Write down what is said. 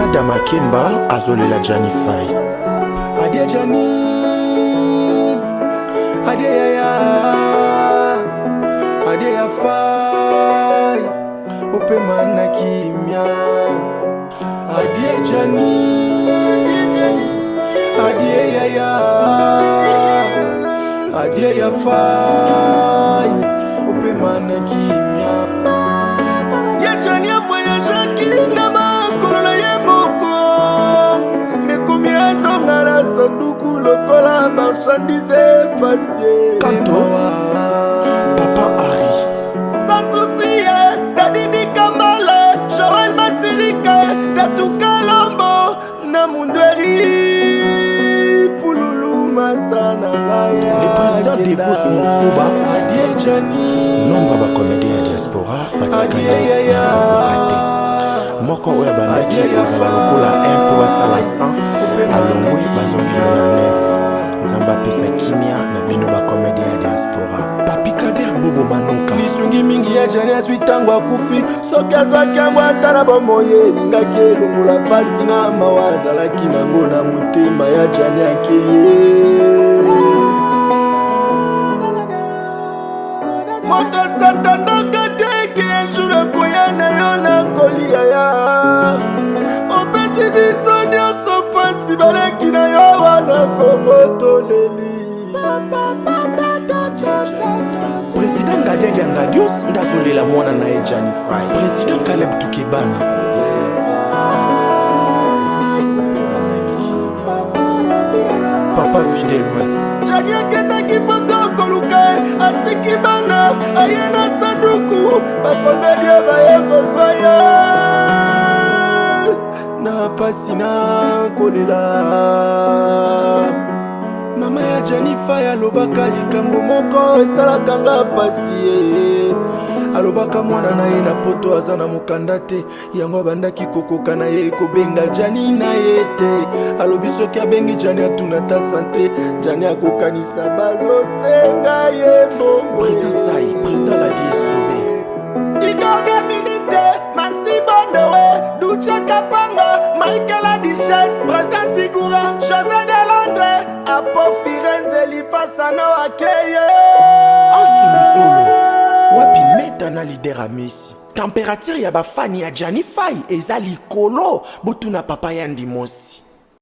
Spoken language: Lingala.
Ada Makemba azolela Gianni Fay. Adie Gianni, adie yaya, adie ya Fay, opema na kimia. Adie Gianni, adie yaya, adie ya Fay, opema na kimia. Ye Gianni avoyageaki na makolo na ye moko, mekomi azonga na sanduku lokola marchandise pasie. Kanto, Papa Harry. Sans souci, Dadidi Kambale, Joël Masirika, Tatu Kalombo, na Mundweri, Pululu Master na ngai. Le président Devos Musuba. Adie Gianni. Nombre ya bacomédien ya diaspora batikali Adie Yaya. na kokoka te. Moko oyo abandaki kozala lokola 1 mpo basala 100 alongwi, bazongi na 9. Nzambe apesa kimia na bino bacomédien ya diaspora. Papi Kader, Bobo Manoka. Lisungi mingi ya Jani azwi ntango akufi, soki azwaki yango ata na bomoi, elingaki elongola mpasi na mawa azalaki nango na motema ya Jani akeye. Moto asatandaka te ke jour akoya na yo na kolia ya opesi biso nyonso mpasi. Baleki na yo wana Kongo toleli. Président Ngadiadia Ngadios nde azolela mwana na ye Jani Fai. Président Caleb Tukebana. Papa Fidelwin. Jani akendaki poto koluka ye, atiki bana, aye na sanduku, bacomédien baye kozwa ye na pasi na kolela. Mama ya Janifa alobaka likambo moko esalaka nga pasi ye. Alobaka mwana na ye na poto aza na mokanda te, yango abandaki kokoka na ye kobenga Jani na ye te. Alobi soki abengi Jani, atuna ta santé, Jani akokanisa bazosenga ye mbongo. Président Sai, président Ladi Esobe. Igor Minute, Maxi Bondowe, Duce Kapanga, Michael Adiches, Président Sigura, José de Londres, Apo Firenze, Lipasano Akeye. Ansuluzolo wapi meta na leader Amisi. Température ya bafani ya Jani Fai eza likolo, botuna papa ya Ndimosi.